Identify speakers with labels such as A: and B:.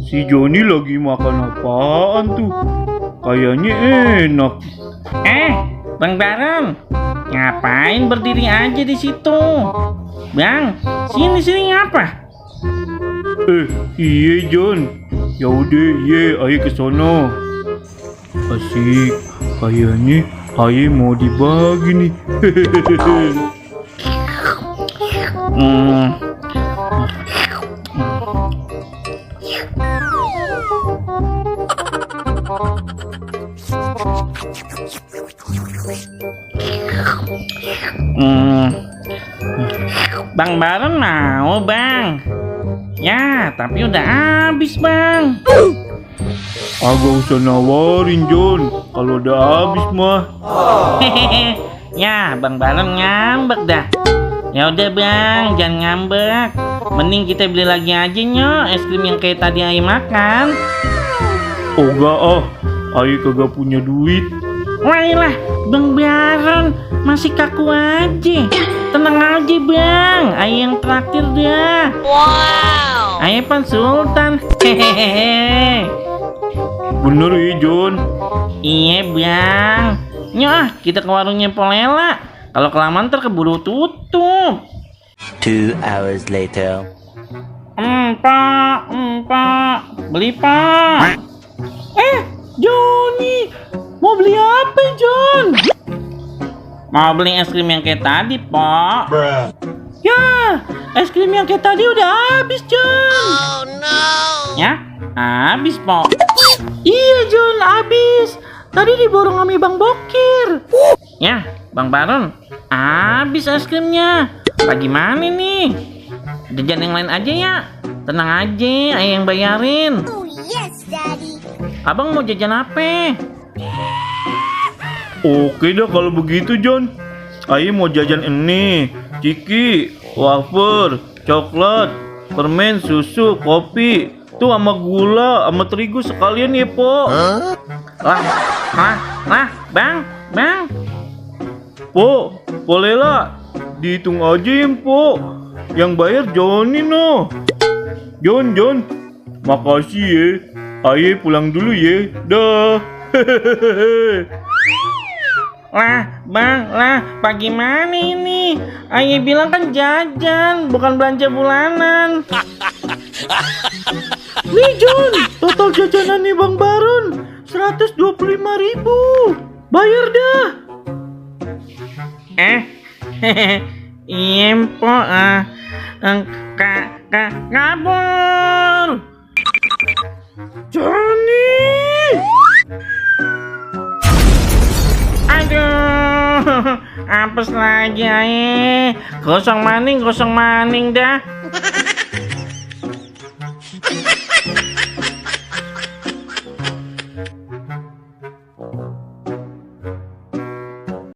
A: Si Joni lagi makan apaan tuh? Kayaknya enak.
B: Bang Baron, ngapain berdiri aja di situ? Bang, sini ngapa?
A: Iya John. Ya udah, iya, ayo ke sono. Asik, kayaknya ayo mau dibagi nih.
B: Bang Baron mau bang? Ya, tapi udah habis bang.
A: Agak usah nawarin John, kalau udah habis mah.
B: Ya, Bang Baron ngambek dah. Ya udah bang, jangan ngambek. Mending kita beli lagi aja nyok es krim yang kayak tadi Ayi makan.
A: Oh enggak Ayi kagak punya duit.
B: Wailah, Bang Baron masih kaku aja. Tenang aja bang, Ayi yang traktir dah. Wow. Ayi pan Sultan. Hehehe.
A: Bener ya John?
B: Iya bang. Nyok, kita ke warungnya Polela. Kalau kelamaan ntar keburu tutup.
C: 2 hours later.
B: Pak, beli pak. Joni, mau beli apa John? Mau beli es krim yang kayak tadi, Pak. Ya, es krim yang kayak tadi udah habis, John. Oh no. Ya, habis, Pak. Iya, John, habis. Tadi diborong sama Bang Bokir. Ya, Bang Baron, habis es krimnya. Gimana nih? Jajan yang lain aja ya. Tenang aja, Ayah yang bayarin.
D: Oh yes, Daddy.
B: Abang mau jajan apa?
A: Oke dah kalau begitu John. Ayi mau jajan ini, ciki, wafer, coklat, permen, susu, kopi. Tuh sama gula, sama terigu sekalian ya Po.
B: Bang.
A: Po, Polela, dihitung aja ya Po. Yang bayar Joni no. John, makasih ya. Ayo pulang dulu ya. Dah.
B: Bang, gimana ini? Ayah bilang kan jajan, bukan belanja bulanan.
A: Nih John, total jajanan nih Bang Baron 125.000. Bayar dah.
B: Iya po, kabur.
A: Johnny.
B: Aduh, apes lagi Ayah. Gosong maning dah.